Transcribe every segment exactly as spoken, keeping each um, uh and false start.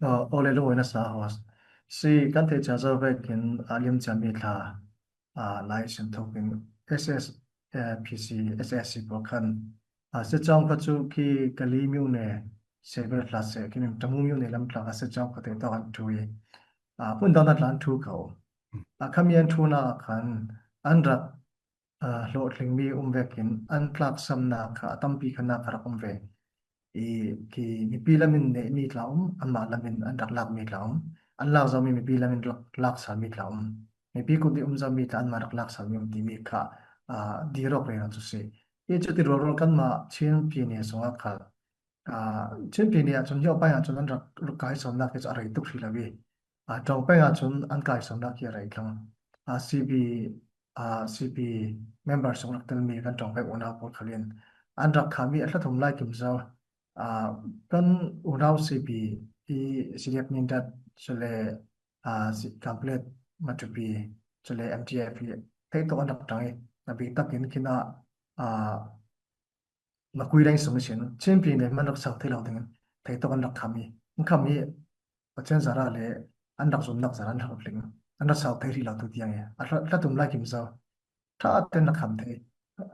Aw, aw le, lungawi nasa host. Si kan theih chiah zo vekin a liam chiah mi thla, a, lai sin thukin S S, eh, P C, S S C pawl khan, a, Sechawng kha chu khi Kali myone se vel hla se, khi Tamu myone lam tla kha Sechawng kha te tawk an thu i, a, hmun dang na tla an thu kho. A, khami an thuna khan an rak, a, hlawhtling mi um vekin an tlaksamna kha a tampi kha na kha rak um ve. I khi mipi lamin neih mi tla um, anmah lamin an rak lak mi tla um, an lak zo mi mipi lamin lak, lak sal mi tla um, mipi kut i um zo mi tla anmah rak lak sal mi um ti mi kha, a, dir awk reng a chu si. I chuti rualrual kanmah Chin Pyine sungah khal, a, Chin Pyine ah chun hniauh pai ah chun an rak, rak kaisawmnak hi chu a rei tuk hrih lo i, a, ṭawng peng ah chun an kaisawmnak hi a rei thlang. A, C B, a, C B member sung rak tel mi kan ṭawng peng unau pawl khalin an rak kham i a hla thum lai kim zo. A, kan unau C B i C D F Mindat, chule, a, si-, Kanpetlet, Matupi, chule M T F i theih tawk an rak ṭang i, a bik takin khin ah, a, Makui line sung sin, Chin Pyine hman rak sau thei lo dingin theih tawk an rak kham i, an kham i, Pathian zara le an rak zumnak zara an rak tling, an rak sau thei hrih lo tu tiang i, a hla, hla tum lai kim zo. Ṭha te an rak kham thei,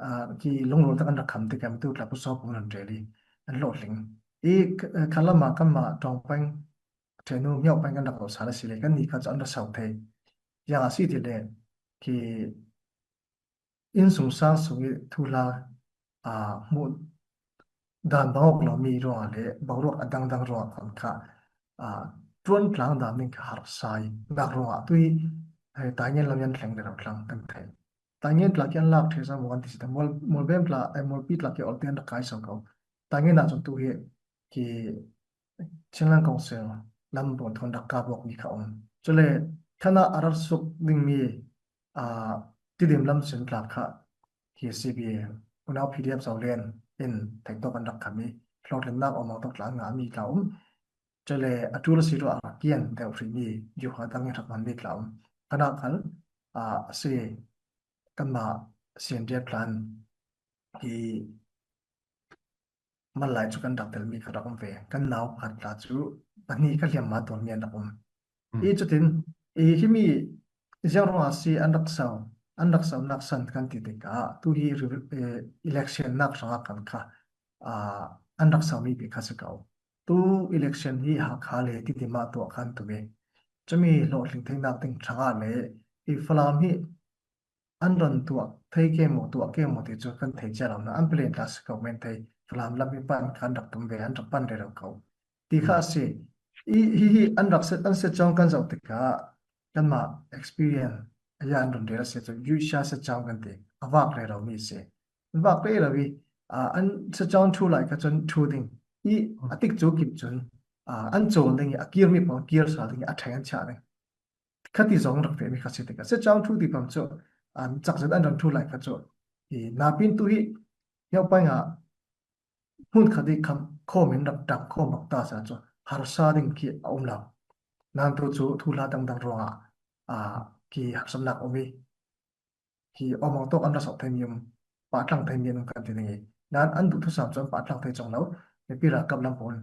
a, khi lungrual tak an rak kham thei, kan tu tla pu sawp an rel i, an hlawhtling. I, k-, kha lam ah kanmah ṭawng peng ṭhenu hniauh peng kan rak lo sal a si le, kan ni kha chu an rak sau thei. Ziang a si ti le, khi innsung sang sung i thuhla, a, hmuh dan bang awk lo mi ruangah le boruak a dangdang ruangah khan kha, a, ṭuan tlang dan ding kha harsa i nak ruangah tu i, eh, Taingen lam i an thleng rero tlang kan thei. Taingen tla khi an lak ṭheh sa maw kan ti si ta, Mual, Mualbem tla, eh, Mualpi tla khi awlte an rak kai so ko. Taingen ah chun tu hi khi Chinland Council lam pawl thawn rak kap awk mi kha um. Chule khan ah a rak suk ding mi, a, Tidim lam sin tla kha khi C B unau P D F Zoland in theih tawk an rak kham i, hlawhtlinnak awmawk tawk tla an ngah mi tla um. Chule a ṭul a si ruah a rak kian deuh hrih mi, juha dang in rak man mi tla um. Khan ah khal, a, a si kanmah C N D F tla hi, malai chu kan rak tel mi kha rak um ve. Kan nau khat tla chu pahnih kha hliam ma tuar mi an rak um. Hmm. I chutin, i khi mi ziang ruangah si an rak sau, an rak sau nak san kan ti tikah, tu hi re-, eh, election nak hrangah kan kha, ah, an rak sau mi bik kha si ko. Tu election hi Hakha le Tidim ah tuah khan tu ve. Chumi hlawhtling theinak ding hrangah le i Falam hi an ran tuah thei ke maw, tuah ke maw ti chu kan thei chiah lo na, an palen tla si ko men thei, Falam lam hi pan khan rak tum ve, an rak pan rero ko. Ti kha a si. I, hi hi an rak se, an Sechawng kan zoh tikah, kanmah experience a ya an run rel a si chu, Yuisha Sechawng kan ti, a vak rero mi si. An vak rero i, a, an Sechawng thu lai kha chun thu ding. I, a tik chu kim chun, a, an chawl ding i, a kir mi pawl kir sal ding i, a ṭheng an chiah ding. Khati zawng rak ve mi kha si tikah, Sechawng thu ti pam chu, an chak zet an ran thu lai kha chu, i, napin tu hi, hniauh pai ngah, hmun khat i kham khawm in rak ṭang khawm bak ta sa chu harsa ding khi a um lo. Nan tu chu thuhla dangdang ruangah, a, khi harsatnak um i, khi awmawk tawk an ra sauh thei mi um, pahtlang thei mi an um kan ti ding i. Nan an duh thusam chu an pahtlang thei cawng lo. Mipi ralkap lam pawl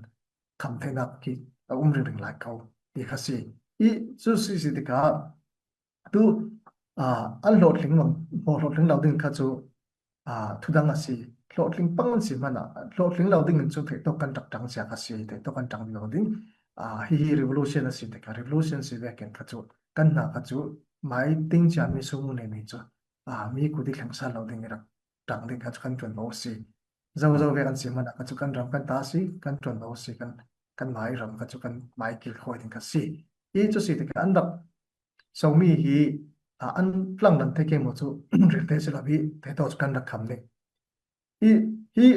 kham theinak khi a um ringring lai ko ti kha si. I chu si si tikah, tu, a, an hlawhtling mang, maw hlawhtling lo ding kha chu, a, thudang a si. Hlawhtling pang an si hmanah, hlawhtling lo dingin chu theihtawk kan rak ṭang sia kha si, theihtawk kan ṭang lo ding. A, hi hi revolution a si tikah, revolution si vekin kha chu, kan hna kha chu, mai ting cia mi sung mu nei mi chu, a, mi kut i thleng sal lo ding i rak ṭang ding kha chu kan ṭuan bo si. Zo zo ve kan si hmanah kha chu kan ram kan ta si, kan ṭuan bo si, kan, kan mai ram kha chu kan mai kilkhawi ding kha si. I chu si tikah an rak so mi hi, a, an tlang dan thei kei maw chu ril te si lo hi, thei tawh chu kan rak kham ding. I, hi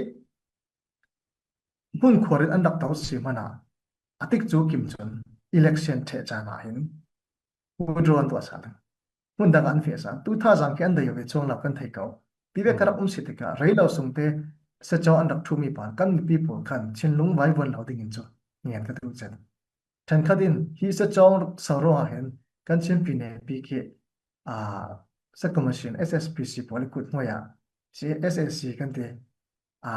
hmun khuar in an rak to si hmanah, a tik chu kim chun election ṭheh caan ah hin withdraw an tuah sa ding. Hmun dang an feh sa. Tu thazang khi an dai ve chuang lo kan thei ko. Ti ve ka rak um si tikah, rei lo sung te Sechawng an rak thu mi pan, kan mipi pawl khan thinlung vaivuan lo dingin chu ngen ka duh chen. Ṭhenkhat in hi Sechawng sau ruangah hin kan Chin Pyine pi khi, a, Sa Commission, S S P C pawl i kut hnuai ah, si S S C kan ti, a,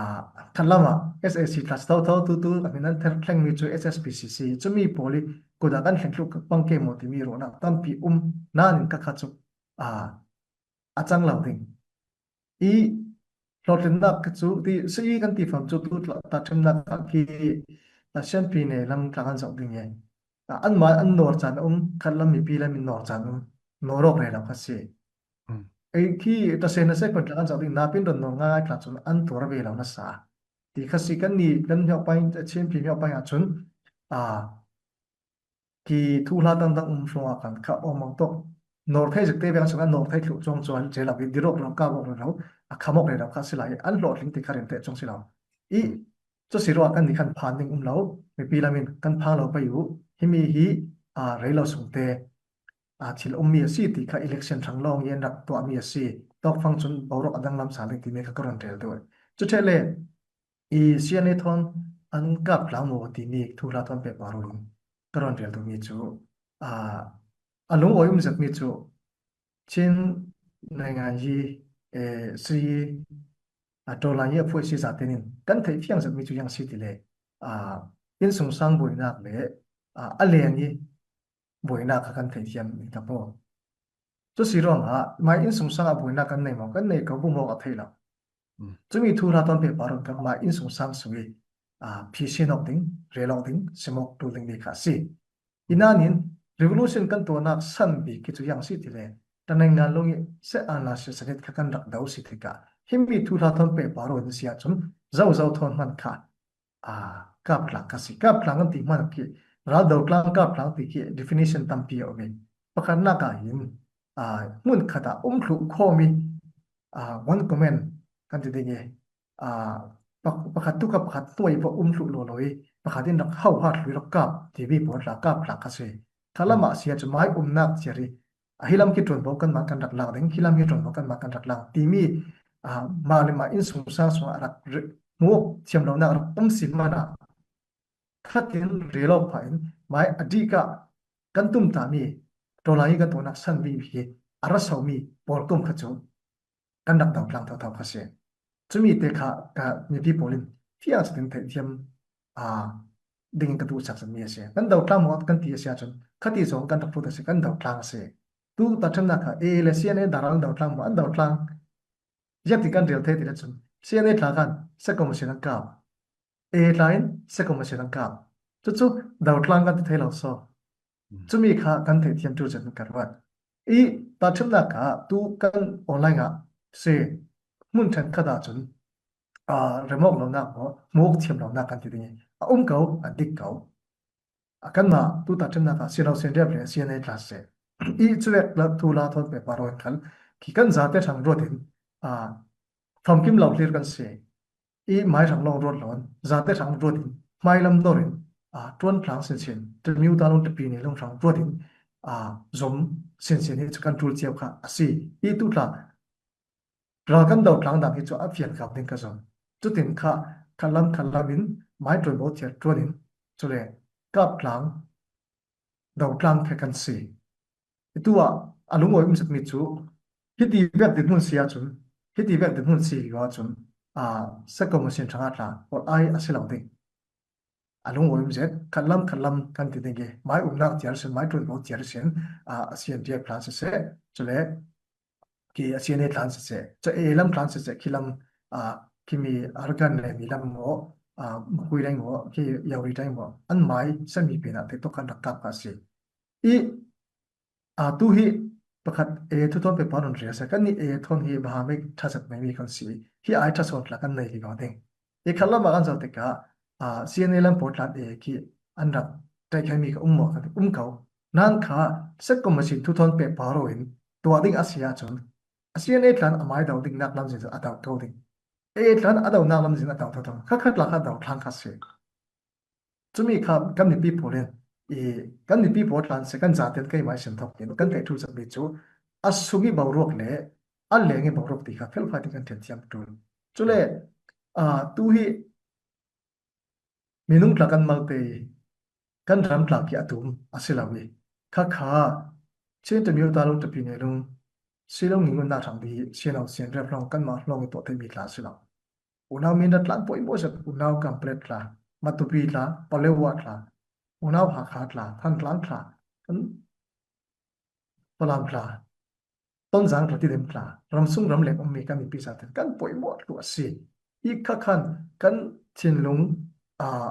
khat lamah S A C tla thotho tutu a min an thleng mi cu H S P C C, cumi pawl i kut ah kan thleng thluh bang ke maw timi ruahnak tampi um nain ka kha cu, a, a cang lo ding. I hlawhtlinnak cu ti si i kan ti fam cu tu tla-, tahṭhimnak ah khi, a, sianpi ne lam tla kan zoh ding i, a, anmah an nawr caan a um, khat lam mipi lam in nawr caan a um, nawr awk rero kha si. Ei khi tase na se pon tla kan zoh ding, napin ron nawr ngaingai tla cun an tuar ve lo nasa ti kha si. Kan ni kan hmiau pai, a, Chin pi hmiau pai ah cun, a, ki thuhla dangdang um hrawng ah kan kha awmang tawk. Nawr thei zikte veng sung an nawr thei thluh cuang cuan, cel awk i dir awk lo, kau awk lo, a kham awk rero kha si lai, an hlawhtling ti kha rem teh cuang si lo. I cu si ruah kan ni khan phan ding um lo, mipi lam in kan phang lo pei uh, himi hi, a, rei lo sungte, a, thil ummi a si ti kha election hrang lawng i an rak tuahmi a si. Tawkfang cun boruak a danglam sal ding timi kha ka run rel duh. Cu ṭheh le i C N A thawn an kap tlang maw timi thuhla thawn pehpar in ka run rel duhmi cu, a, a lungawi um zetmi cu Chin naingan hi, e, si, a, Tawlan hi a phuai si zaten in kan theih fiang zetmi cu yang si ti le, a, innsungsang buainak le, a, a leng i buainak kha kan theithiam in ka hmu. Cu si ruangah mai innsungsang ah buainak kan nei maw, kan nei ko bu maw a theih lo. Cumi thuhla thawn pehpar in kan mai innsungsang sung i, a, phi sin awk ding, rel awk ding, sim awk ṭul ding mi kha a si. Inanin revolution kan tuahnak san bik khi cu yang si ti le, tanai ngan lung i se ana si sanit kha kan rak do si tikah himi thuhla thawn pehpar in si ahcun zozo thawn hman kha, a, kap tlang kha si. Kap tlang kan ti hman khi ral do tlang, kap tlang ti khi definition tampi a um i, pakhatnak ah hin, a, hmun khat ah um thluh khawm i, a, one command kan ti ding i, a, pa-, pakhat tuk ah pakhat hnuai va um thluh law law i, pakhat in rak ho hat hlui rak kap timi pawl tla kap tlang kha si. Kha lamah si ahcun mai umnak ciar i, a hi lam khi ṭuanvo kanmah kan rak lak ding, hi lam hi ṭuanvo kanmah kan rak lak timi, a, mah le mah innsungsang sungah rak re-, hmuak thiam lonak rak um si hmanah khatin rel awk phah in mai a dih kah kan tumtahmi Tawlan i kan tuahnak san bik hi a ra somi pawl kum kha cu kan rak do tlang thotho kha si. Cumi te kha ka mipi pawl in fiang zetin theihthiam, aa, dingin ka duhsak zetmi a si. Kan do tlang maw kan ti a si ahcun khati zong kan rak lut a si, kan do tlang a si. Tu tahṭhimnak kha A A le C N A daral an do tlang maw, an do tlang. Ziah ti kan rel thei ti le cun C N A tla khan Secom machine an kap. A A tla in Secom machine an kap. Cucu do tlang kan ti thei lo saw. Cumi kha kan theihthiam ṭul zetin ka ruat. I tahṭhimnak ah tu kan online ah si, hmun ṭhenkhat ah cun, aa, remawk lonak maw, hmuak thiam lonak kan ti ding i a um ko, a dik ko. A kanmah tu tahṭhimnak ah sino sinriap le C N A tla siseh, i cuvek la thu la thawn pehpar in khal khi kan zate hrang ruat in, aa, famkim lo hlir kan si. I mai hrang lawng ruat lo in, zate hrang ruat in, hmailam nor in, aa, ṭuan tlang sinsin, timiu ta lung tipi ni lung hrang ruat in, aa, zom sinsin hi cu kan ṭul cio kha a si. I tu tla ral kan do tlang dang hi cu a fian kau ding ka zon. Cutin kha khalam khalam in mai ṭuan bo thiar ṭuan in, cule kap tlang, do tlang kha kan si. I tu ah a lungawi um zetmi cu hiti vek dinhmun si ahcun, hiti vek dinhmun si vivo ahcun, aa, Secom machine hrangah tla holh ai a si lo ding. A lungawi um zet, khatlam khatlam kan ti ding i, mai umnak tiar sin, mai ṭuanvo tiar sin, aa, a C N T F tlan siseh, cule khi a C N A tlan siseh, cu A A lam tlan siseh, khi lam, aa, khimi Arkan le mi lam maw, aa, Makui dai maw, khi Yauri dai maw, an mai sami pinah te tuk kan rak kap kha a si. I, aa, tu hi pakhat A A thu thawn pehpar in rel seh, kan nih A A thawn hi maha mi ṭha zet mai mi kan si. Hi ai ṭha sawn tla kan nei vivo ding. I khat lamah kan zoh tikah, aa, C N A lam pawl tlan A A khi an rak ṭaih khaimi kha um maw kan um ko. Nan kha Secom machine thu thawn pehpar in tuah ding a si ahcun, a C N A tlan a mai do dingnak lamzin a do ko ding. A A tlan a donak lamzin a do thotho. Kha khat la kha do thlang kha si. Cumi kha kan mipi pawl in, i, kan mipi pawl tlan si, kan zaten keimah i sin thawk in kan theih ṭul zetmi cu a sung i boruak le a leng i boruak ti kha felfai ti kan ṭhiamṭhiam ṭul. Cule, aa, tu hi minung tla kan malte i kan ram tla khi a tum a si lo i, kha kha Chin timiu ta lung tapi ne lung si lo ngingun na hrang di si lo sin rep hlawng kanmah hlawng i tuah theimi tla a si lo. Unau Mindat tla an pawimawh zet, unau Kanpetlet tla, Matupi tla, Paletwa tla, unau Hakha tla, Thantlang tla, kan Falam tla, Tonzang tla, Tiddim tla, ramsung ramleng um mi kan mipi zate kan pawimawh tluh a si. Hih kha khan kan thinlung, aa,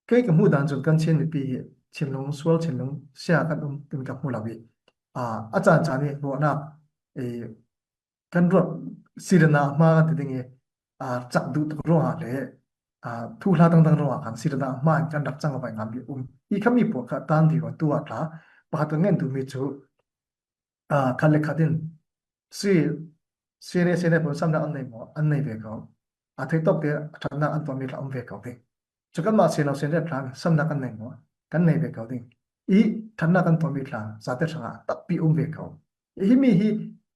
kei ka hmuh dan chun kan Chin mipi hi thinlung sual, thinlung sia kan um tin ka hmu lo hi. Aa, a caan caan hi ruahnak, ee, kan ruat, sirina hma kan ti ding hi, aa, cak duh tuk ruangah le, aa, thuhla dangdang ruangah khan sirina hma in kan rak cang a vai ngam hi um. Hih kha mi pawl kha tan dih ruat tu ah tla, pakhat ka ngen duh mi cu, aa, khat le khat in si, CNA, CNA pawl samnak an nei maw? An nei ve ko. A theih tawk te a ṭhatnak an tuahmi tla um ve ko ding. Cu kanmah si lo sin ret tlang samnak kan nei maw? Kan nei ve ko ding. I ṭhatnak kan tuahmi tla zate hrangah takpi um ve ko. Himi hi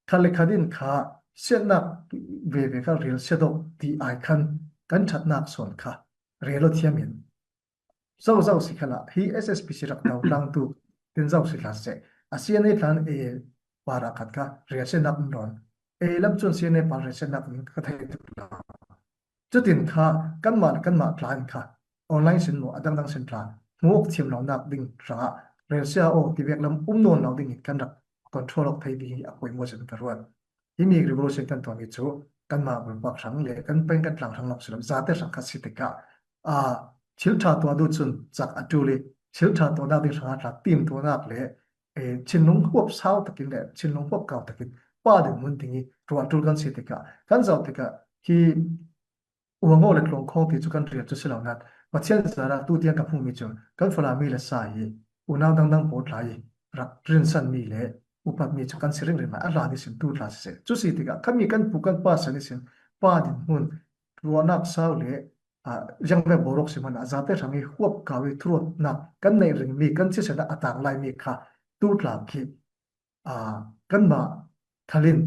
khat le khat in kha siatnak veve kha rel sia dawh ti ai khan kan ṭhatnak sawn kha rel aw thiam in. Zozo si khalah hi SSPC rak do tlangtu tin zo si hlah seh. A CNA tlan e para khat kha rel siatnak um rawn. E lam cun CNA par rel siatnak um ka thei tuk lo. Cutin kha kanmah le kanmah tla in kha online sin maw a dangdang sin tla hmuak thiam lonak ding hrangah rel sia aw ti vek lam um nawn lo dingin kan rak control awk thei ding hi a pawimawh zet ka ruat. Himi revolution kan tuahmi cu kanmah bulpak hrang le kan peng kan tlang hrang lo si lo, zate hrang kha si tikah, aa, thil ṭha tuah duh cun cak a ṭul i thil ṭha tuahnak ding hrangah tla timtuahnak le, ee, thinlung huap sau takin le thinlung huap kau takin pa dinhmun ding i ruah ṭul kan si tikah kan zoh tikah hi uangaw le tlawngkhawng ti cu kan rian cu si lo nain Pathian zarah tu tiang ka hmuhmi cu kan Falam mi le sa hi unau dangdang pawl tla i rak rinsanmi le upatmi cu kan si ringring lai a hlan ihsin tu tla siseh. Cu si tikah khami kan pu kan pa san ihsin pa dinhmun ruahnak sau le, aa, ziangvek boruak si hmanah zate hrang i huap kau i thuruatnak kan neih ringmi kan thisen ah a tang laimi kha tu tla khi, aa, kanmah khal in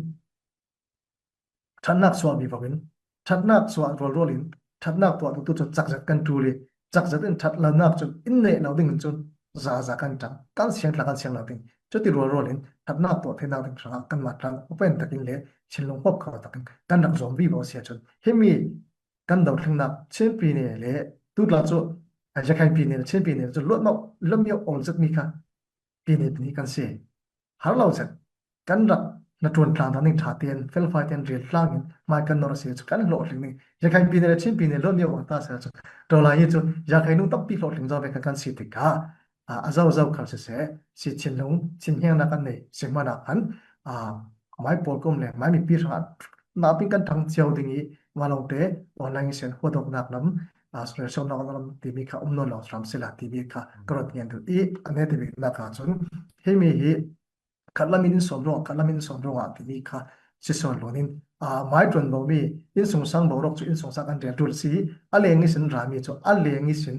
ṭhatnak suah vivo in, ṭhatnak suah rualrual in, ṭhatnak tuah duhtu cu cakzet kan ṭul i, cakzet in ṭhat lonak cun in neh lo ding in cun zaza kan ṭang, kan siang tla kan siang lo ding. Cuti rualrual in ṭhatnak tuah theinak ding hrangah kanmah tlang upen takin le thinlung huap kau takin kan rak zuam vivo a si ahcun himi kan dothlennak Chin pine le tu tla cu, a, Rakhine pine le Chin pine le cu luatmau, luatmio awl zetmi kha pine pine kan si. Har lo zet kan rak hnaṭuan tlang dang ding ṭha tein felfai tein rel tlangin hmai kan nor a si cu kan hlawhtling ding. Rakhine pine le Chin pine luatmio bang ta si cu ṭawlai hi cu Rakhine nu tampi hlawhtling zo ve kha kan si tikah, aa, a zozo khal siseh, si thinlung, thinhengnak kan nei si hmanah khan, aa, mai pawl ka um le mai mipi hrangah napi kan ṭhang cio ding i, mah lawngte online ihsin huatawknak lam, aa, relsiawmnak lam timi kha um nawn lo hram sila timi kha ka ruat ngen duh i, a nete biknak ah cun himi hi khat lam in in sawm ruangah, khat lam in in sawm ruangah timi kha si sawn luan in, aa, mai ṭuan bomi, innsungsang boruak cu innsungsang kan rel ṭul si i, a leng ihsin rami cu a leng ihsin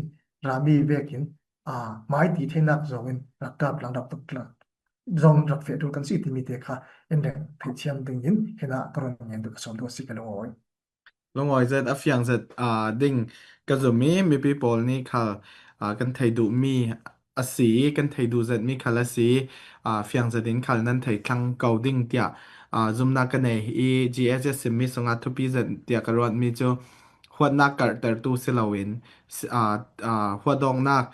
rami vekin, aa, mai ti theinak zong in rak kap tlang, rak tuk tlang zong rak feh ṭul kan si timi te kha in rek theih thiam dingin hinah ka run ngen duh, ka sawm duh a si ka lungawi. Lungawi zet, a fiang zet, aa, ding ka zum i mipi pawl nih khal, aa, kan thei duhmi a si, kan thei duh zetmi khal a si, aa, fiang zet in khal nan thei thlang ko ding tiah, aa, zumnak ka nei i GSS simmi sungah thupi zet tiah ka ruatmi cu huatnak karhtertu si loin, si, aa, aa, huatawknak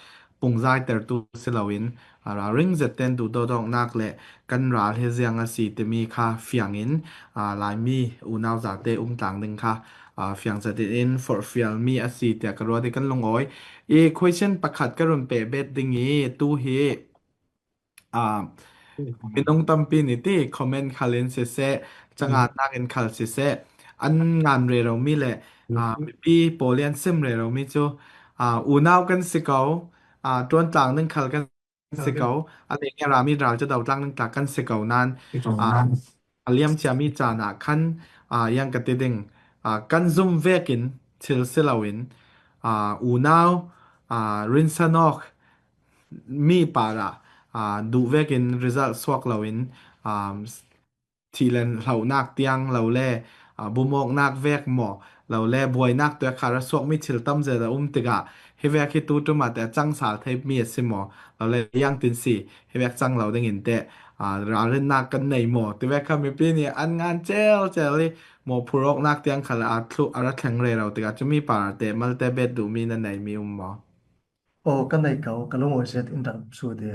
pungzaitertu si loin, aa, ralring zet tein duhdawtawknak le kan ral hi ziang a si timi kha fiangin, aa, Laimi unau zate um tlang ding kha, aa, fiang zetin forhfialmi a si tiah ka ruat i kan lungawi. I question pakhat ka run peh bet ding i tu hi, aa, minung tampi nih ti comment khal in siseh, cangannak in khal siseh, an ngan rero mi le, aa, mipi pawl i an sim rero mi cu, aa, unau kan si ko, aa, ṭuan tlang ding khal kan si ko, a leng i a rami ral cu do tlang ding tla kan si ko nain, aa, a liam ciami caan ah khan, aa, yang ka ti ding, aa, kan zum vekin thil si loin, aa, unau, aa, rinsanawk mi parah, aa, duh vekin result suak loin, aa, thihlen hlohnak tiang lo le, aa, bumawknak vek maw lo le, buainak tuak kha ra suakmi thil tam zet a um tikah, hi vek hi tu ṭum ah te a cang sal theimi a si maw lo le, ziangtin si hi vek cang lo dingin te, aa, ralrinnak kan nei maw ti vek kha mipi nih an ngan cel cel i mawhphurh awknak tiang khal a thluh a ra thleng rero tikah cumi parte malte bet duhmi na neimi um maw? Aw, ka nei ko, ka lungawi zet in rak sut e.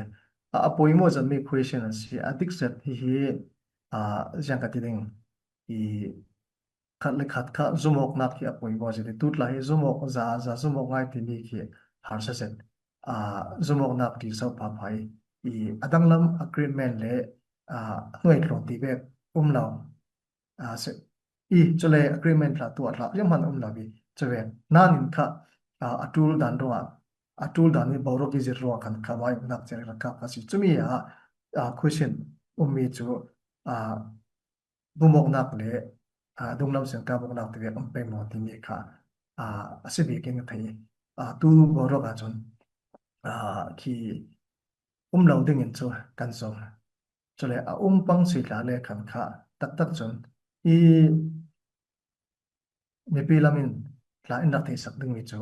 A, a poimaw zetmi question a si, a dik zet hihi, a, ziang ka ti ding. I khat le khat kha zumawknak hi a poimaw zet i, tutlai hi zumawk za, za zumawk ngai timi khi harsa zet. A, zumawknak ti so phapha i, i a danglam agreement le, a, hnuai tluang ti vek um lo. A, se, i, cule agreement hla tuah hla liam han um lo i, cuvek nanin kha, a, a tul dan ruangah, a tul dan i boruak i zir ruangah khan kha mai nak cer rak kap kha si. Cumi a, a, question ummi cu, a, bumawknak le, a, dunglam siangka bawknak ti vek um pei maw timi kha, a, a si bikin ka thei. A, tu boruak ahcun, a, khi um lo dingin cu kan zong. Cule a um pang si hla le khan kha taktak cun i mipi lam in hla in rak theihsak dingmi cu,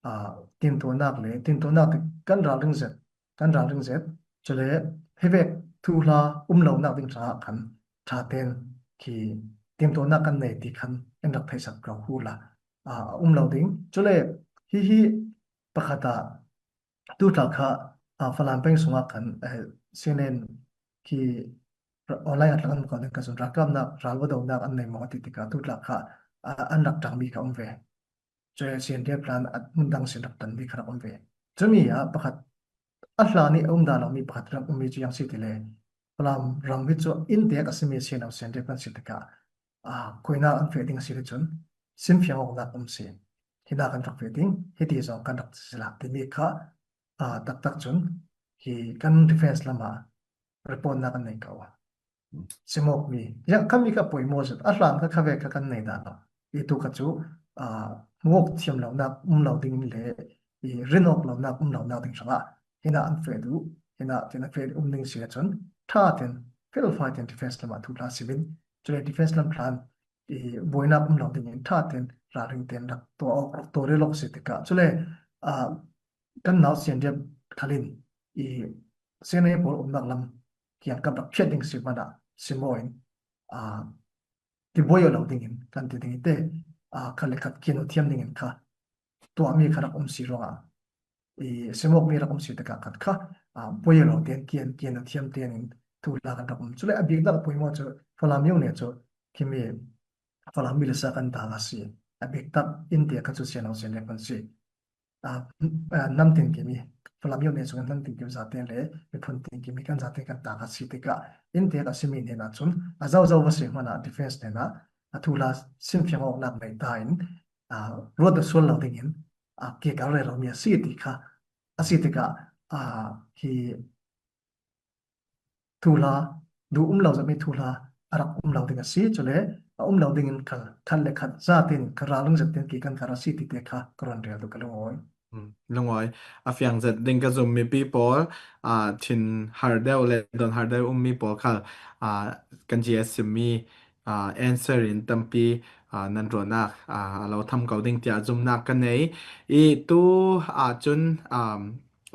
aa, timtuahnak le timtuahnak ti kan ralring zet, kan ralring zet. Cule hivek thuhla um lonak ding hrangah khan ṭha tein khi timtuahnak kan nei ti khan in rak theihsak ko hula, aa, a um lo ding. Cule hihi pakhat ah tutlak kha, aa, Falam peng sungah khan, eh, C N N khi online ah tlang an ko ding ka zun ralkapnak, ralva donak an nei maw ti tikah tutlak kha, aa, an rak ṭangmi kha um ve. Cun C N D F plan a hmun dang sin rak ṭanmi kha rak um ve. Cumi ah pakhat a hlan i a um dah lomi pakhat rak ummi cu yang si ti le Falam ram hi cu inntek a simi C N F C N D F kan si tikah, aa, khuinak an feh ding a si le cun simfiang awknak um si. Hinah kan rak feh ding, hiti zong kan rak si lai timi kha, aa, taktak cun hi kan defense lamah report nak an nei ko. Simawkmi, ziang khammi kha poimaw zet, a hlan kha khavek kha kan nei dah lo. I tu kha cu, aa, hmuawk thiam lonak um lo ding le i rinawk lonak um lonak ding hrangah hinah an feh duh, hinah tin a feh um ding si ahcun ṭha tin felfai tin defense lamah thuhla simin, cule defense lam hlan i buainak um lo dingin ṭha tein ralring tein rak tuah awk, rak tuah rel awk si tikah, cule, aa, kan nau C N D F khal in i C N A pawl umnak lam kiangkap rak phiat ding si hmanah simaw in, aa, tibuai aw lo dingin kan ti ding i te, aa, khat le khat kian aw thiam dingin kha tuahmi kha rak um si ruangah i simawkmi rak um si tikah khat kha, aa, buai aw lo tein kian, kian aw thiam tein in thuhla kan rak um. Cule a biknak a poimaw cu Falam yu ne cu khimi Falam mi le sa kan ta a si. A biktak inntek kha cu sian aw sian le kan si. Aa, aa, nam tin kimi, Falam yu ne cu kan nam tin kimi zate le miphun tin kimi kan zate kan ta a si tikah inntek a simi hnenah cun a zozo va si hmanah defense hnenah a thuhla simfiang awknak nei ta in, aa, ruat a sual lo dingin, aa, ke kal rero mi a si ti kha a si tikah, aa, hi thuhla, duh um lo zetmi thuhla a rak um lo ding a si. Cule a um lo dingin kha khat le khat zatin kha ralring zetin ki kan kar a si ti te kha ka run rel tu ka lungawi. Mm, lungawi. A fiang zet ding ka zum mipi pawl, aa, thin har deuh le don har deuh ummi pawl khal, aa, kan G S mi, aa, answer in tampi, aa, nan ruahnak, aa, a lo tham ko ding tiah zumnak ka nei. I tu ahcun, aa,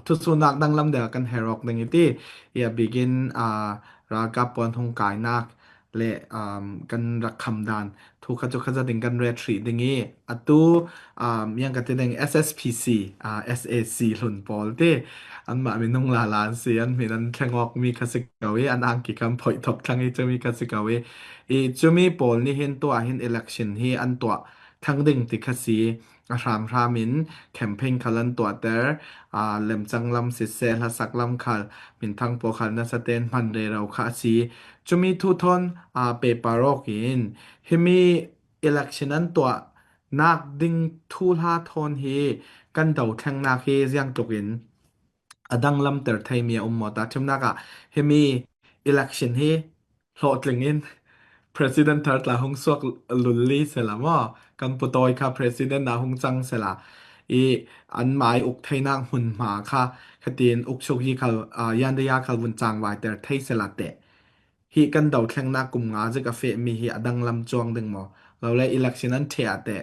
thusuhnak danglam deuh kan herh awk ding i ti. I a bikin, aa, ralkap puan hung kainak le, aa, kan rak kham dan thu kha cu kha zatin kan ret hrih ding i atu, aa, yang ka ti ding S S P C, aa, S A C hlun pawl ti. Anmah minung lala an si, an hmin an thleng awkmi kha si ko i, an angki kha an phoih thok thlang i cumi kha si ko i. I cumi pawl nih hin tuah hin election hi an tuah thlang ding ti kha si. A hramhram in campaign khal an tuahter, aa, lemcang lam siseh, hlasak lam khal, minthang pawl khal nasa tein hman rero kha a si. Cumi thu thawn, aa, pehpar awk in himi election an tuah nak ding thuhla thawn hi kan dothlennak hi ziangtluk in a danglamter theimi a um maw? Tahṭhimnak ah himi election hi hlawhtling in president thar tla hung suak lulli sela maw? Kan putawi kha president ah hung cang sela i anmah i uk theinak hmunhma kha khatin uk suk hi khal, aa, yan daya khal vun cangvaiter thei sela teh. Hi kan dothlennak kum nga zik a fehmi hi a danglam cuang ding maw? Lole election an ṭheh ah teh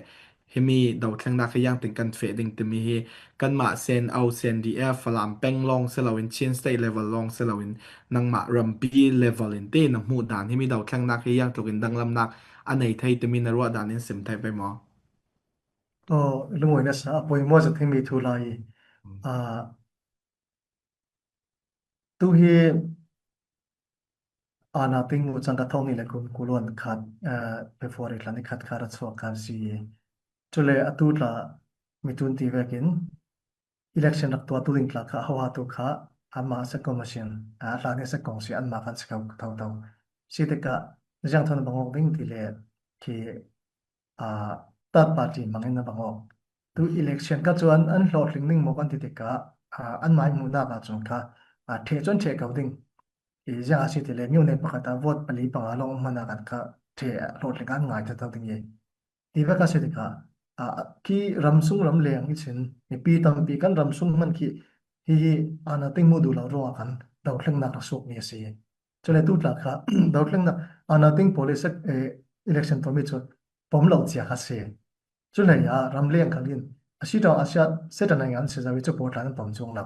himi dothlennak hi ziangtin kan feh ding timi hi kanmah C N O, C N D F, Falam peng lawng si loin, Chin State level lawng si loin, nangmah rampi level in ti na hmuh dan himi dothlennak hi ziangtluk in danglamnak a nei thei timi na ruah dan in sim thei pei maw? Aw, lungawina sa a poimaw zat himi thu lai. Mm. Ah, tu hi ana ting mu chang ka thawng ni le kum kuluan khat, ah, February tlan ni khat khat a chuak kan si. Chule a tu tla mi tun ti vekin election rak tuah tu ding tla kha ho ha tu kha ama se commission, a tla ni se kong si anma kan se kau thau thau. Si te ka ziang thon bangok ding ti le ki, a, third party mangin na bangok. Tu election ka chuan an hlawhtling ding maw kan ti te ka, a, an mai mu na ka chuan kha, a, the chuan the kau ding. I ziang a si ti le mi ne pakhat a vote pali panga long mana kan kha the hlawhtling an ngai ta ta ding ye. Ti vek a si te ka, a, ki ram sung ram leng i chin, mi pi tam pi kan ram sung man ki hi hi ana ting mu du lo ro kan do thleng nak suk ni si. Chule tu tla kha, do thleng na, ana ting pawh le sek, eh, election pawh mi chu pawm lo chia kha si. Chule ya, ram leng kha lin, a si tawh a sia, se ta nai ngan se zawi chu pawh tlan pawm chuang lo.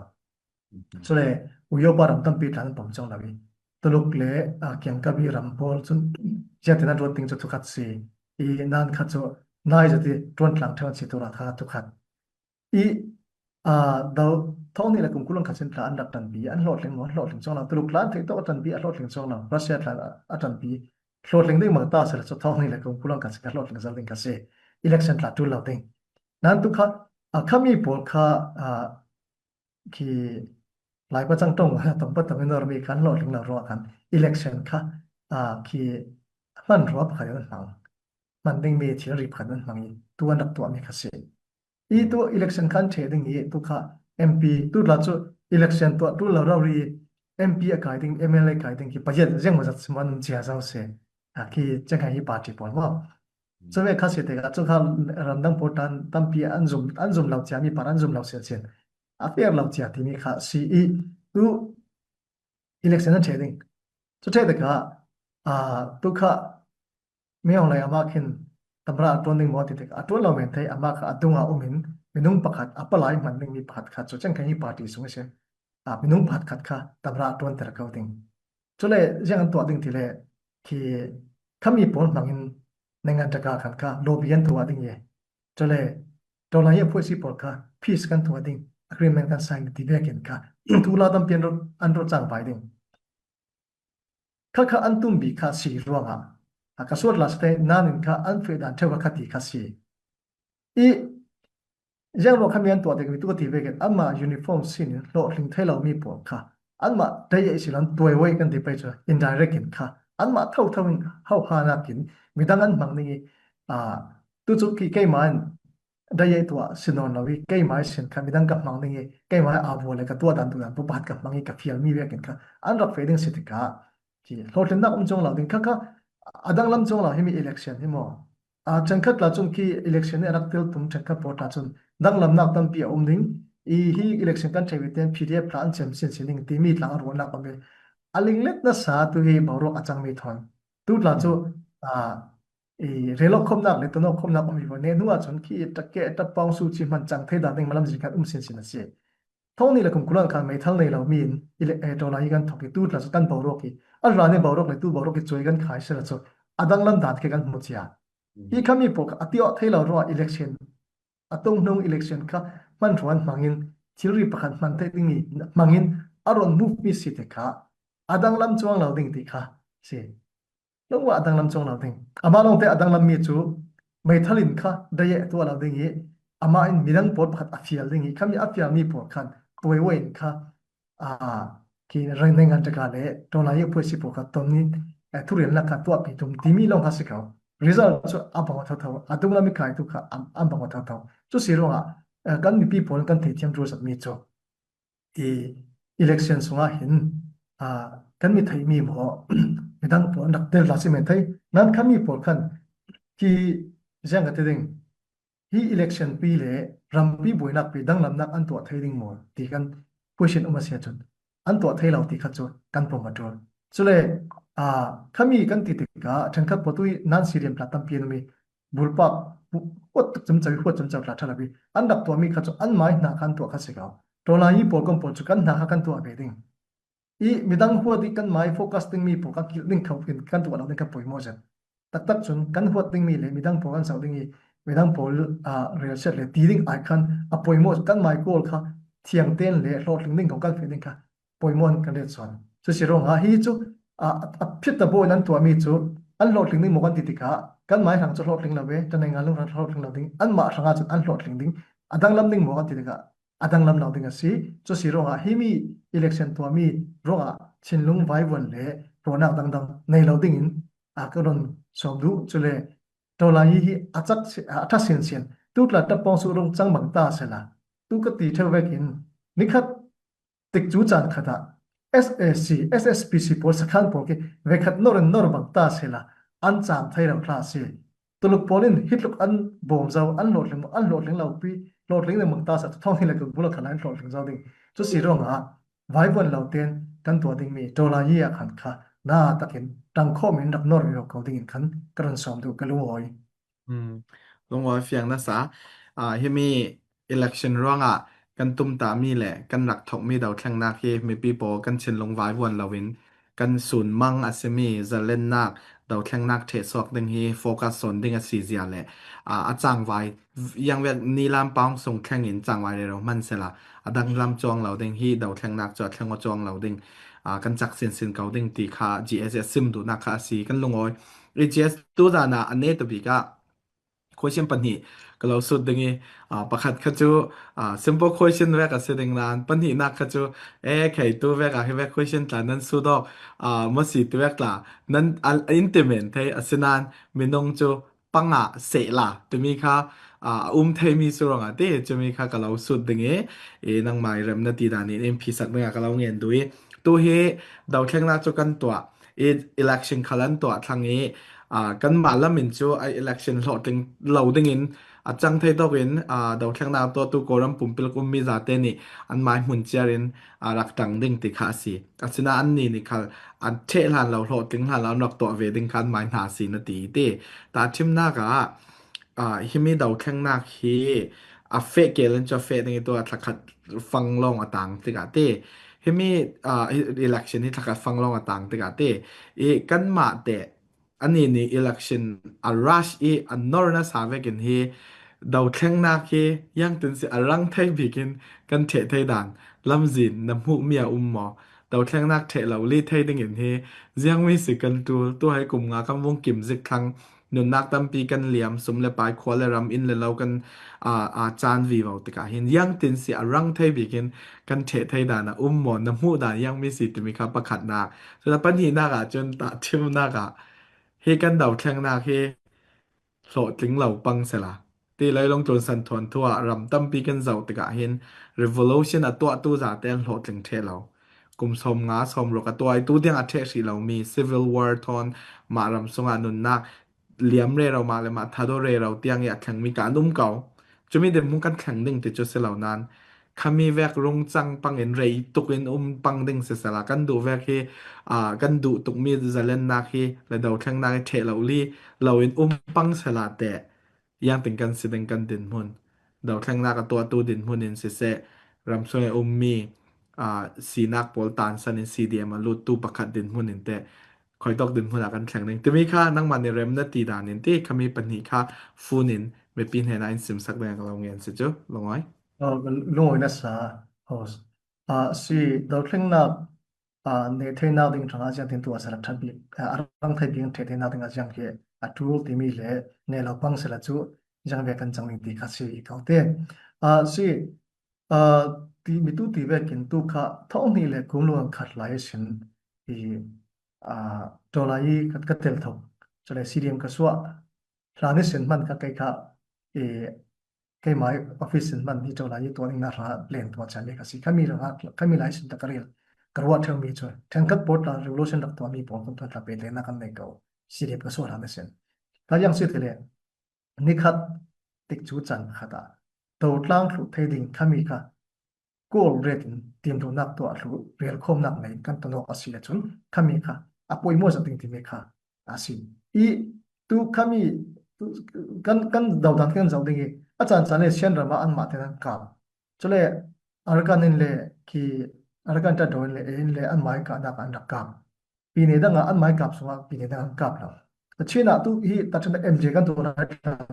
Mhm. Chule, u yo pa ram tam pi tlan pawm chuang lo i. Tuluk le, a, kiang ka bi ram pawl chun, zia te na ruat ting chu thu khat si. I nan kha chu, nai zati, tuan tlang thang si tu ra kha thu khat. I, a, do, thawng ni le kum kulang khat sin tla an rak tan pi, an hlawhtling maw, an hlawhtling chuang lo. Tuluk tlan thei tawh a tan pi, a hlawhtling chuang lo. Russia tlan a, a tan pi, hlawhtling ding mang ta se la chu thawng ni le kum kulang khat sin ka hlawhtling zal ding ka si. Election tla tu lo ding. Nan tu kha, a, khami pawl kha, a, khi lai pa chang tong, a, tam pa tam in nor mi kan hlawhtling lo ro kan. Election kha, a, khi hman ruap kha an hmang. Hman ding mi thil rip kha an hmang i. Tu an rak tuah mi kha si. I tu election khan the ding i tu kha M P tu la chu election tuah tu lo rau ri M P a kai ding, M L A kai ding ki pajet zeng ma zat siman chia zau se. A ki chang hi party pawl maw. Chu ve kha si te ka chu kha ramdang pawl tan tampi an zum, an zum lo chia mi par an zum lo sian sian. A fair lo chia ti mi kha si i tu election an the ding. Chu the te ka, a, tu kha Min Aung Hlaing ama khin tamra a tuan ding maw ti te ka, a tuan lo men thei ama kha a dunga umin minung pakhat a palai hman ding mi pakhat kha chu chang kha hi party sung se. A, minung pakhat khat kha tamra a tuan ter kau ding. Chule ziang an tuah ding ti le khi khami pawl hmangin nengan taka khan kha lobby an tuah ding ye. Chule tawlai hi a phuaisi pawl kha peace kan tuah ding, agreement kan sign ti vekin kha thu la tampi an ro, an ro chang vai ding. Kha kha an tum bi kha si ruanga. A ka suat la sate nanin kha an fe dan theu kha ti kha si. I ziang ruang kha mi an tuah dek mi tu ka ti vekin anma uniform sin in hlawhtling thei lo mi pawl kha anma dai ei silan tuai wai kan ti pai chu indirect in kha anma thau thau in hau ha nakin midang an hmang ding i, a, tu chu ki keima in dai ei tuah sin nawn lo i keima i sin kha midang ka hmang ding i keima a vua le ka tuah dan tu dan pu pakhat ka hmang i ka fial mi vekin kha an rak fe ding si ti ka. Ki hlawhtlinnak um chuang lo ding kha kha a danglam chuang lo himi election hi maw? A, ṭhenkhat la chun khi election hi a rak tel tum ṭhenkhat pawh ta chun danglamnak tampi a um ding. I hi election kan ṭheh ve ten P D F tla an chem sin sin ding timi tlang a ruahnak awm ve. A linglet nasa tu hi boruak a chang mi thawn. Tu tla chu, a, i relawk khawmnak le tunawk khawmnak awm hi vaw ne hnungah chun khi ta ke ta pawng su chi hman chang thei dan ding malam zin khat um sin sin a si. Thawng nih le kum kul an khan meithal nei lo mi in i le, eh, tawlai hi kan thawk i tu tla chu kan boruak i a hlan i boruak le tu boruak i chuai kan khai sela chu a danglam dan khi kan hmu chia. Hi kha mi pawh kha a tiawh thei lo ruah election a tung hnung election kha hman ruan hmangin thilri pakhat hman thei ding i hmangin a rawn move mi si te kha a danglam chuang lo ding ti kha si. Lo a danglam chuang lo ding. Ama lawngte a danglam mi chu meithal in kha dai e tuah lo ding i ama in midang pawl pakhat a fial ding i khami a fial mi pawl khan puai wai in kha a ki reng nei ngan taka le tawlai i puai si pawl kha ton ni, eh, thurial na kha tuah pi tum ti mi lawng kha si kau. Result chu a bang a tho tho a dunglam i kai tu kha am, am bang a tho tho. Chu si ruangah, eh, kan mipi pawl kan thei thiam ru sak mi chu. I election sungah hin, a, kan mi theih mi maw, midang pawl an rak tel hla si men thei. Nan kha mi pawl khan khi ziang ka ti ding, hi election pi le rampi buainak pi danglamnak an tuah thei ding maw ti kan question um a sia chun an tuah thei lo ti kha chu kan pawm a tul. Chule, a, kha mi kan ti tikah ṭhenkhat pawl tu i nan si riam tla tampi an um i bulpak huat tuk cham chau i huat cham chau tla ṭha lo i an rak tuah mi kha chu an mai hna kha an tuah kha si kau. Tawlai i pawl kawm pawl chu kan hna kha kan tuah ve ding. I midang huat i kan mai focus ding mi pawl kan kilh ding kho in kan tuah lo ding ka poimaw zet. taktak cun kan huat dingmi le midang pawl kan zoh ding i midang pawl, aa, relsiat le ti ding ai khan a pawimawh kan mai kawl kha thiangten le hlawhtling ding kong kan feh ding kha pawimawh in kan ret sawn. Cu si ruangah hi cu, aa, a phit ta bawi nan tuahmi cu an hlawhtling ding maw kan ti tikah kan mai hrang cu hlawhtling lo ve, tanai ngal hrang hlawhtling lo ding, anmah hrangah cun an hlawhtling ding, a danglam ding maw kan ti tikah a danglam lo ding a si. Cu si ruangah himi election tuahmi ruangah thinlung vaivuan le ruahnak dangdang nei lo dingin, aa, ka run sawm duh. Cule Tawlai hi a cak si-, a ṭha sinsin. Tu tla ṭap pawng su rung cang bang ta sela. Tu ka ti ṭheu vekin nikhat tikcu caan khat ah S A C, S S P C pawl, sakhan pawl khi vekhat nor in nor bang ta sela an cam thei lo hlah a si. Tuluk pawl in hitluk an bawm zo, an hlawhtling, an hlawhtling lo pi, hlawhtling ding bang ta sa, thawng hi le kul bula khan an hlawhtling zo ding. Cu si ruangah vaivuan lo tein kan tuah dingmi Tawlai hi a khan kha na takin ṭangkhawm in rak nor vivo ko dingin khan ka run sawm duh ka lungawi. Hmm. Lungawi fiang na sa. Ah, himi election ruangah kan tumtahmi le kan rak thokmi dothlennak hi mipi pawl kan thinlung vaivuan loin kan sunmang a simi zalennak, dothlennak ṭhehsuak ding hi focus sawn ding a si zia le, ah, a cangvai yang vek ni lam paung sung thlengin cangvai rero hman sela a danglam cuang lo ding hi dothlennak cu a thleng aw cuang lo ding, ah, kan cak sinsin ko ding ti kha G S S sim duhnak kha a si kan lungawi. I G S tu zan ah a netabik ah question pahnih ka lo sut ding i, ah, pakhat kha cu, ah, simple question vek a si ding nain pahnihnak kha cu, e, khei tu vek ah hi vek question tla nan sut awk, ah, maw si ti vek tla nan a, a in ti men thei a si nain minung cu pangah sehla timi kha, ah, a um theimi si ruangah ti cumi kha ka lo sut ding i, i nangmah i remnak ti dan in in phisak dingah ka lo ngen duh i, tu hi dothlennak cu kan tuah i, election khal an tuah thlang i, ah, kanmah lam in cu a election hlawhtling lo dingin a cang thei tawk in, ah, dothlennak tuahtu Kawlram pumpiluk ummi zate nih an mai hmun ciar in, ah, rak ṭang ding ti kha a si. Asinain annih nih khal an ṭheh hlan lo, hlawhtling hlan lo, an rak tuah ve ding kha an mai hna a si na ti i ti. Tahṭhimnak ah, ah, himi dothlennak hi a feh keel in cu a feh ding i tu a thlakhat fang lawng a tang tikah ti. Himi, ah, hi, election hi thlakhat fang lawng a tang tikah ti. I kanmah te annih nih election a rush i a nor nasa vekin hi dothlennak hi ziangtin si a rang thei bik in kan ṭheh thei dan lamzin na hmuhmi a um maw? Dothlennak ṭheh lo li thei dingin hi ziangmi si kan ṭul, tu hai kum nga kan vung kim zik thlang, nunnak tampi kan liam, sum le pai, khua le ram, inn le lo kan, aa, aa, caan vivo tikah hin ziangtin si a rang thei bik in kan ṭheh thei dan a um maw? Na hmuh dan ziangmi si timi kha pakhatnak. Cun a pahnihnak ah cun tahṭhimnak ah hi kan dothlennak hi hlawhtling lo pang sela ti leilung tlun san thawn thu ah ram tampi kan zoh tikah hin revolution a tuahtu zate an hlawhtling ṭheh lo. Kum sawm nga, sawm ruk a tuah i tu tiang a ṭheh hrih lomi civil war thawn mah ram sungah nunnak liam rero mah le mah thado rero tiang i a thlengmi kha an um ko. Cumi dinhmun kan thleng ding ti cu si lo nain khami vek rung cang pang in rei tuk in um pang ding sisela kan duh vek hi, aa, kan duh tukmi zalennak hi le dothlennak hi ṭheh lo li lo in um pang sela te ziangtin kan si ding kan dinhmun, dothlennak a tuahtu dinhmun in siseh, ramsung i ummi, aa, sinak pawl tansan in C D M a luttu pakhat dinhmun in te khuitawk dinhmun ah kan thleng ding timi kha nangmah nih rem na ti dan in ti khami pahnih kha fun in mipi hnenah in simsak ding a ka lo ngen si cu lungawi. Oh, lungawi nasa, host. Ah, si, dothlennak, ah, neh theinak ding hrangah ziangtin tu a si rak ṭhat bik, ah, a rang thei bik in ṭheh theinak ding a ziang hi a ṭul timi le neh lo pang sila cu ziang ve kan cang ding ti kha si ko te. Ah, si, ah, ti, mi tu ti vekin tu kha thawng hnih le kum luang khat lai sin i, aa, Tawlai i ka, ka tel thok, cule C D M ka suah hlan i sin hman kha kei kha, i, keimah i office sin hman hi Tawlai i tuah ding na hra len tuah ciami ka si. Khami hrangah, khami lai sin ta ka rel, ka ruah ṭheumi cu ṭhenkhat pawl tla revolution rak tuahmi pawl kum tuan tla pe lena kan nei ko. C D M ka suah hlan i sin. Ka ziang si ti le, nikhat tikcu caan khat ah dotlang thluh thei ding khami kha kawl ret in timtuahnak tuah thluh relkhawmnak nei kan tuan awk a si le cun khami kha a pawimawh zat ding timi kha a si. I tu khami kan, kan dodan kan zoh ding i a caan caan le Shan ram ah anmah te an kap. Cule Arakan in le khi Arakan ṭaṭaw in le ei in le anmah i kahnak ah an rak kap. Pine dang ah anmah i kap sungah pine dang an kap lo. China tu hi ta china M J kan tu na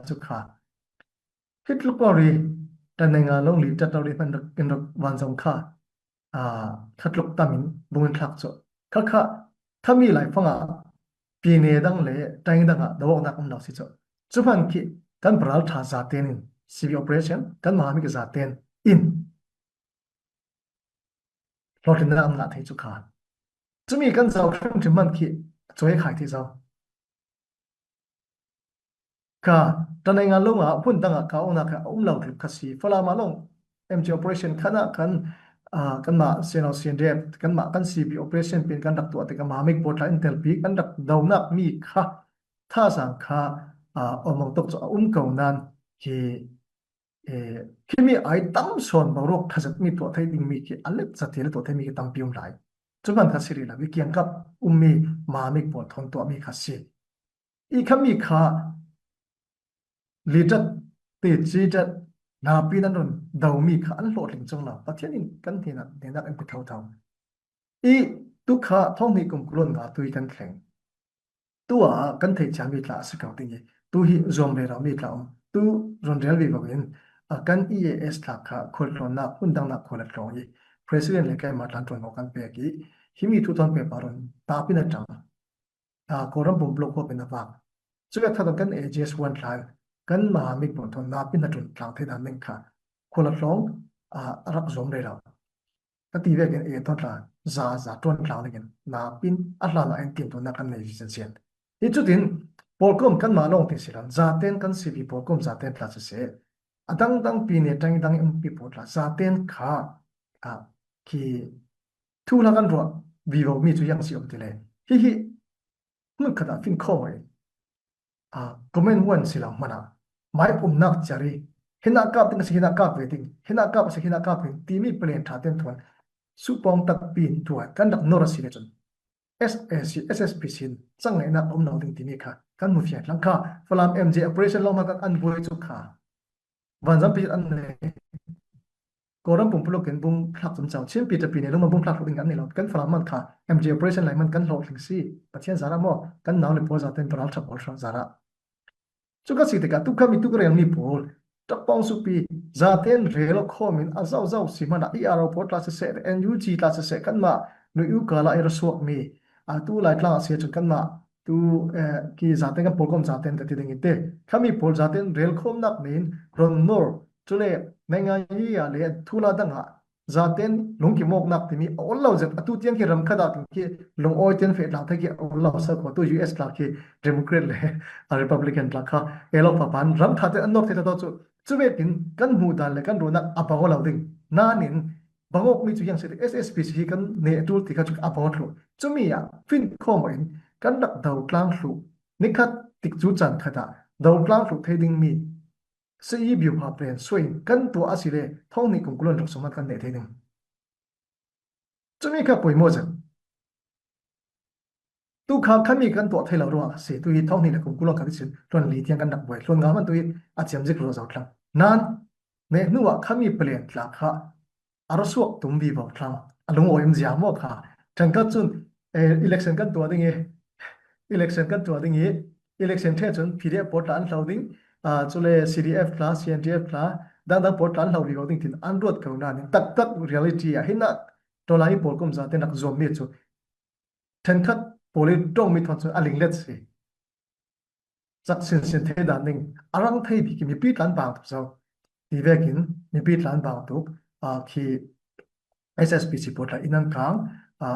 chu kha. Hi tluk lo ri, ta nei nga long li, ta lo ri man rak, in rak van zong kha. A, kha tluk tamin bung in thlak chu. Kha kha, kha mi lai fanga, pi ne dang le, ta ing dang a, da wok nak um lo si chu. Chu man khi, kan bral tha za ten in, C B operation, kan ma mi ka za ten in. Hlawtlin na am na thei chu kha. Chumi kan zau thim thim man khi, choi khai thei zau. Ka, ta nei nga long a, hun dang a, ka ong na ka, um lo trip ka si. Fala ma long, M J operation khana kan, a, kan ma, sino sin rep, kan ma, kan C B operation pin kan rak tu a te ka ma mik bot la intel pi, kan rak dau nak mi kha, tha sang kha, a, om ang tok chu a um kau nan, hi, e, khi mi ai tam son ba rok thazat mi tuah thei ding mi khi a let za ti le tuah thei mi khi tam pi um lai. Chu man kha si ri la, mi kiang kap um mi ma mik bot thon tuah mi kha si. I kha mi kha li dat, ti chi dat, na pi nan run, dau mi kha an hlawh tling chung la. Pathian in kan hina, hina kan pi thau thau. I tu kha thong ni kum kulon nga tui kan thleng. Tu a kan thei chia mi tla a si kau ting i. Tu hi zom le rau mi tla um. Tu ron rel vi vau in. A kan E A S tla kha khol tlon na, hun dang na khol tlon i. President le kai ma tlan tron mo kan pek i. Hi mi thu ton pe pa ron. Ta pi na tang. A, Kawlram pum blok khua pin a vak. Chu ya thatan kan A G S one tlan, kan ma mik pon thon na pin a tun tlang thei dan meng kha. Khua la thlong, a, a rak zom rei lo. Ka ti vekin e thon tlan, za, za tuan tlang dingin, na pin a hlan a en tim tuan na kan nei zen zen. Hi chutin, pawlkom kan ma long ti si lan, za ten kan C B pawlkom za ten tla si se. A dang dang pi ne tang dang um pi pawl tla, za ten kha, a, khi thu la kan ruah vivo mi chu yang si om ti le. Hi hi, mun khat a fin khawm ai. A, comment one si lo hmana. Mai pum nak chari. Hina kap ding si hina kap ve ding. Hina kap si hina kap ve. Ti mi palen tha ten thuan. Su pawng tak pin thuan. Kan dak nor a si le chun. S A C, S S P C in chang ngai nak om lo ding ti mi kha. Kan mu fian lang kha. Falam M J operation lo ma kan an buai chu kha. Vanzam pi an ne. Kawlram pum pulok in bung thlak chum chau. Chin pi ta pi ne luma bung thlak luk in an ne lo. Kan Falam man kha. M J operation lai man kan hlawh tling si. Pathian zara maw. Kan nau le pawl za ten paral tha pawl tha zara. Chu ka si te ka tu ka mi tu ka rel mi pawl. Tak pawng su pi. Za ten rel khawm in a zau zau si mana E R O pawl tla se se, N U G tla se se kan ma. Nu u ka la i ra suak mi. A tu lai tlang a sia chun kan ma. Tu, eh, ki za ten kan pawl kom za ten ka ti ding i te. Khami pawl za ten rel khawm nak nin ron nor. Chule, nai ngai a le thu la dang a. Za ten lung ki mawk nak ti mi a ol lo zet. A tu tiang ki ram khat a ting ki lung oi ten fe tlang thei ki a ol lo sa ko. Tu U S tla ki Democrat le a Republican tla kha. E lo pa pan ram khat te an nor thei ta to chu. Chu ve tin kan hmu dan le kan ru nak a bang ol lo ding. Na nin bangawk mi chu yang se S S P C hi kan ne tul ti kha chu a bang ol lo. Chu mi a fin khawm in kan rak dau tlang hlu. Ni khat tik chu chan khat a dau tlang hlu thei ding mi. Si i biu ha pen suai kan tua a si le thong ni kum kulon rok sumat kan ne thei ding. Chu mi kha pui mo zan. Tu kha khami kan tua thei lo ruang a si tu hi thong ni le kum kulon kha ti sin tuan li tiang kan dak buai. Tuan nga man tu hi a chiam zik ro zau tlang. Nan ne nu a khami palen tla kha a ro suak tum vi vau tlang. A lung o im zia mo kha. Thang ka chun, eh, election kan tua ding i. Election kan tua ding i. Election the chun P D F pawl tla an hlau ding. A, chule C D F tla, C N D F tla, dang dang pawl tla an hlau vi vau ding tin an ruat kau na ni. Tak tak reality a hina. Tolai pawl kum za te nak zuam mi chu. Then khat pawl i tong mi thon chun a ling let si. Chak sin sin thei dan ding a rang thei bi ki mipi tlan bang tuk zau. Ti vekin mipi tlan bang tuk, a, khi S S P C pawl tla in an kang, a,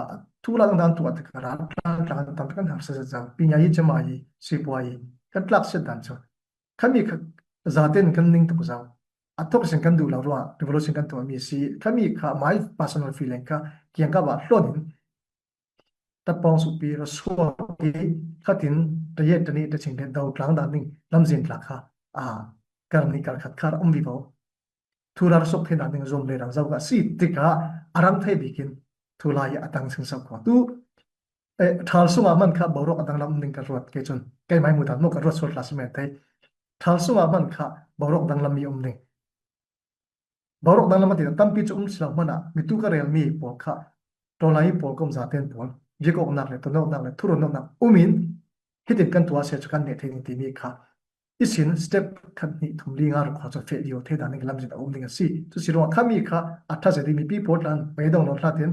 thu la dang dan tu a te ka ran tlan tlan tam kan har sa zau. Pi nya i chama i, si pua i, kan tlak set dan chu. Khami kha za ten kan ning tuk zau. A thok sin kan du lo ruang, revolution kan tu mi si. Khami kha my personal feeling kha, kiang ka ba hlon in, ta pawng su pi ra suak i khatin ta yet ta ni ta ching le dau tlang dan ding lam zin tla kha a kar ni kar khat kha um vi bo. Thu ra suak thei dan ding zom le rang zau ka si ti ka a rang thei bi kin thu lai a tang sing sa ko. Tu, eh, thal sunga man kha borok a dang lam ding ka ruat ke chun. Kai mai mu dan mo ka ruat sual tla si men thei. Thal sunga man kha borok dang lam mi um ding. Borok dang lam a ti tampi chu um si lo mana, mi tu ka rel mi pawl kha, tolai pawl kom za ten pawl, viak ok nak le, tonok nak le, thuro nok nak, um in, hitin kan tuah a si a chu kan neh thei ding timi kha i sin step khat hnih thum li nga ruk kha chu feh lio thei dan ding lamzin a um ding a si. Chu si ruangah khami kha a ṭha zet ding mipi pawl tlan beidong lo thlatin,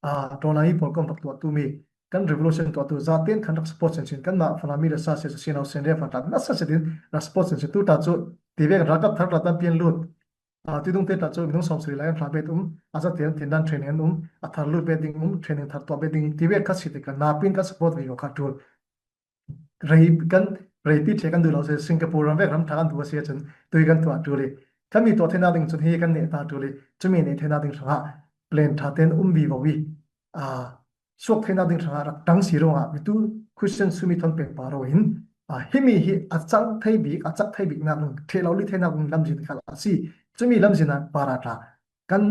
a, ṭawlai pawl kawm rak tuahtu mi kan revolution tuahtu zaten khan rak support sin sin kanmah Falami le sa se sin lo sen re fa tlan nasa setin rak support sin sin tu ta chu ti vek ralkap thar tla tampi an lut. A, tuidungte tla chu minung sawmsarih lai an hla bet um, a zaten thindan training an um, a thar lut bet ding um, training thar tuah bet ding ti vek kha si te kha napin kan support vivo kha tul. Rei kan reipi ṭhe kan duh lo se Singapore ram vek ram ṭha kan duh a si a chun tui kan tuah tul i. Khami tuah theina ding chun hi kan neh ta tul i. Chumi neh theina ding hrangah plan ṭha ten um vivo i. A, suak theina ding hrangah rak ṭang si ruangah mitu Christian sumi thon pek pa ro in, a, himi hi a chang thei bik, a chak thei bik nak lung, ṭheh lo li thei nak lung lamzin kha a si. Chumi lamzin a para tla kan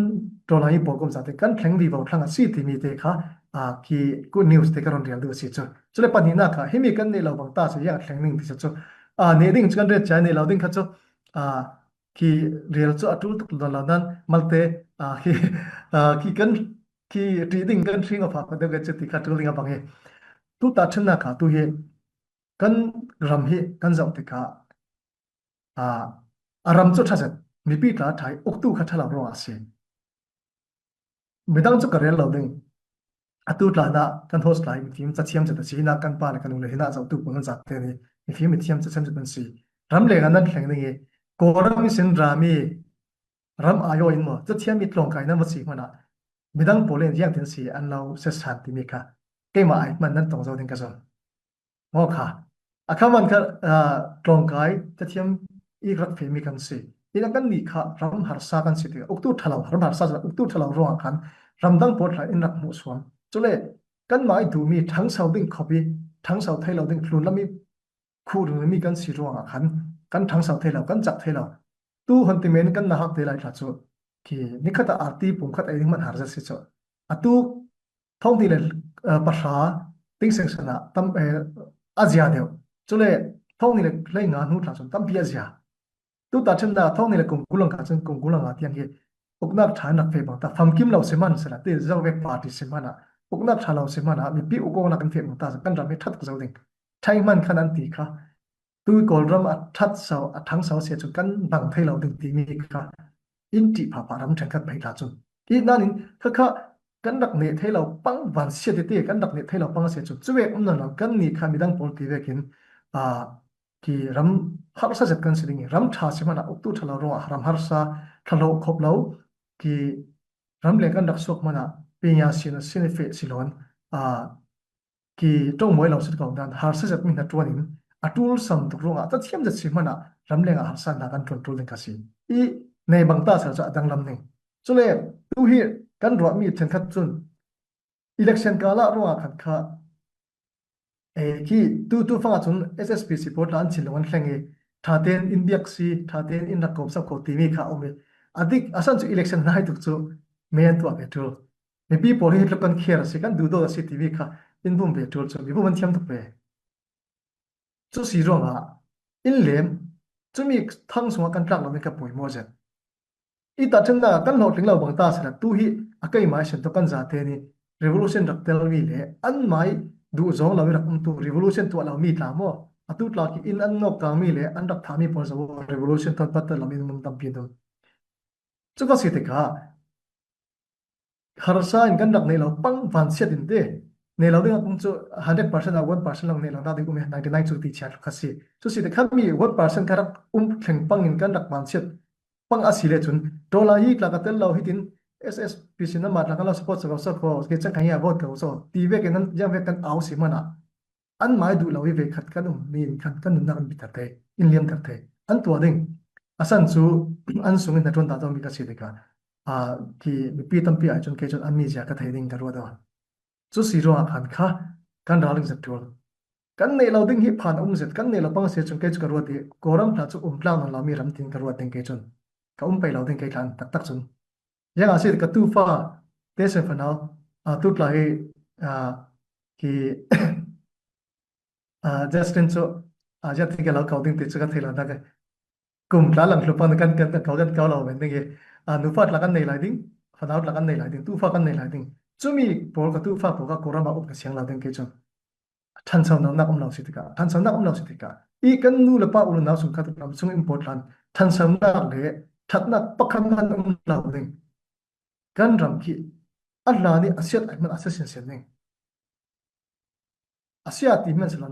ṭawlai pawl kawm zate kan thleng vivo thlang a si timi te kha, a, khi good news te ka rawn rial duh a si chu. Chule pahnihna kha himi kan neih lo bang ta se hian a thleng ning ti chu. A, neh ding chu kan ret chai, neih lo ding kha chu, a, khi rial chu a tul tuk lo lo nan malte, a, khi, a, khi kan khi ṭih ding kan hring a phak deuh ke chu ti kha tul ding a bang hi. Tu ta ṭhenna kha tu hi kan ram hi kan zauh te kha, a, a ram chu ṭha zet, mipi tla ṭha hi uktu kha ṭha lo ruangah a si. Midang chu ka rel lo ding. A tu tlana kan host lai mi fim cha thiam zet a si hina kan pa le kan u le hina zauhtu pawl nan zate ni mi fim mi thiam cha thiam zet an si. Ram lenga nan thleng ding hi Kawlram i sin ram i ram aiawhin maw, Cathiam i tlawngkaina va si hmana midang pawlin ziangtin si an lo se san timi kha keimah ai hman nan tawng zo ding ka zawn. Maw kha, a kha man kha, a, tlawngkai Cathiam i rak feh mi kan si. Ina kan nih kha ram harsa kan si ti, uktu ṭha lo, ram harsa zat uktu ṭha lo ruangah khan ram dang pawl tla in rak hmuh suam. Chule kanmah i duh mi ṭhangso ding khawp i, ṭhangso thei lo ding tlun lam i khuh ringring mi kan si ruangah khan kan ṭhangso thei lo, kan chak thei lo. Tu hawn ti men kan na hak te lai tla chu khi ni khata arti pum khat ei ding hman har zet si chu. A tu thawng hnih le, eh, pahra ting seng sana tam, eh, a zia deuh. Chule thawng hnih le hleinga hnu tla chun tampi a zia. Tu ta ṭhenna thawng hnih le kum kul ang kha chun kum kul anga tiang hi uknak ṭha in rak feh bang ta famkim lo si hman sela ti zo vek party si hmana uknak ṭha lo si hmana mipi uk awkna kan feh bang ta kan ram hi ṭha tak zo ding. Ṭha i hman khan an ti kha. Tu Kawlram a ṭhat so, a ṭhang so sia chu kan bang thei lo ding timi kha in ṭih phah phah ram ṭhenkhat mai tla chun. I nanin kha kha kan rak neh thei lo pang van sia tete, kan rak neh thei lo pang sia chu. Chuvek um nawn lo, kan ni kha midang pawl ti vekin, a, khi ram harsa zet kan si ding i, ram ṭha si hmana uktu ṭha lo ruangah ram harsa, ṭha lo khawp lo, khi ram leh kan rak suak hmana penya sina sina feh si lawn, a, khi ṭawngmawi lo si ko dan harsa zet mi hna ṭuanin a ṭul sam tuk ruangah Cathiam zet si hmana ram lengah harsa na kan ṭuan ṭul ding kha si. I nei bang ta sal chu a danglam ning. Chule tu hi kan ruah mi ṭhenkhat chun election kala ruangah khan kha, eh, khi tu, tu fangah chun S S P C pawl tla an thinlung an thleng i, ṭhaten in biak si, ṭhaten in rak kawm sak ko timi kha a um i. A dik, a san chu election hnai tuk chu mei an tuah ve ṭul. Mipi pawl hi tluk kan khiar a si, kan duhdawt a si timi kha in vum ve ṭul chu, mi vum an thiam tuk ve. Chu si ruangah in lem, chumi thang sungah kan tlak lo mi kha pawimawh zet. I ta ṭhenna kan hlawhtling lo bang ta sela tu hi a keimai sin tawh kan zate ni revolution rak tel mi le an mai duh zawng lo i rak umtu revolution tuah lo mi tla maw? A tu tla khi in an nawk kang mi le an rak thah mi pawl zo revolution thawn pat lo mi an um tampi an um. Chu ka si tikah harsa in kan rak nei lo pang van siat in te. Nei lo ding a kung chu hundred percent a one percent lang nei lo na ding um e, ninety nine chu ti chiat kha si. Chu si te khan mi one percent kha rak um thleng pang in kan rak van siat pang a si le chun, dollar hi tla ka tel lo hitin S S P C nama tla kan lo support sa ko sa ko, ke chang kha hi a vote ko so. Ti vek in an yang vek kan au si mana. An mai duh lo hi ve khat kan um mi in khan kan nunna kan bi thar thei, in liam thar thei. An tuah ding. A san chu an sung in hna ṭuan ta tawh mi ka si ding kha. A, khi mipi tampi ai chun kei chun an mi zia ka thei ding ka ruat a. Chu si ruangah khan kha kan ral ding zat ṭul. Kan neih lo ding hi phan a um zet, kan neih lo pang si chun kei chu ka ruat ding. Kawlram tla chu um tlang nawn lo mi ram tin ka ruat ding kei chun. Ka um pei lo ding kei tlan tak tak chun. Yang a si ka tufa te sen fanau, a, tu tla hi, a, ki, a, Justin chu, a, zia ti ka lo kau ding ti chu ka thei lo na ka. Kum tla lang hlu pang kan, kan, kan kau, kan kau lo ven ding hi. A, nufa tla kan nei lai ding, fanau tla kan nei lai ding, tufa kan nei lai ding. Chumi pawl ka tufa pawl ka Kawlram a um ka siang lo ding kei chun. thansaunak um lo si tikah, thansaunak um lo si tikah, i kan nu le pa u le nau sung khat ram sung in pawt hlan thansaunak le thatnak pakhat hmanh um lo ding. Kan ram khi a hlan i a siat ahih man a sia sinsen ding. A sia ti hmanh si lo,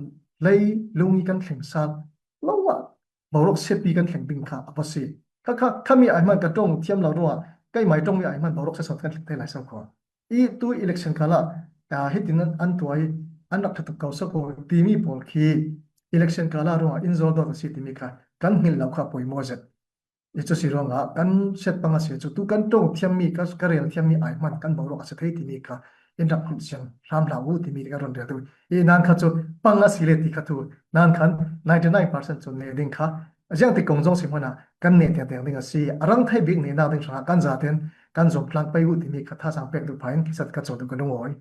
lei lung i kan thleng sal lo ah boruak siapi kan thleng ding kha a va si. Kha, kha, kha mi ahih man ka ṭong thiam lo ruangah, keimah i ṭong mi ahih man boruak sia so kan thleng thei lai so kho. I tu election kal ah, ah, hitin an, an tuah i an rak thatuk ko so kho timi pawl khi election kal ah ruangah in zawl dawt a si timi kha kan hngilh lo kha poimaw zet. I cu si ruangah kan siat pang a si cu tu kan ṭong thiam mi, ka, ka rel thiam mi ahih man kan boruak a si thei timi kha in rak hmuh siang hram hlah u timi ka run rel tu. I nan kha cu pang a si le ti kha tu nan khan ninety nine percent cu ne ding kha ziang ti kong zong si hmanh ah kan ne tiang tiang ding a si. A rang thei bik nenak ding hrangah kan zaten kan zom tlang pei u timi kha thazaang pek duh pah in khisat ka caw duh ka lungawi.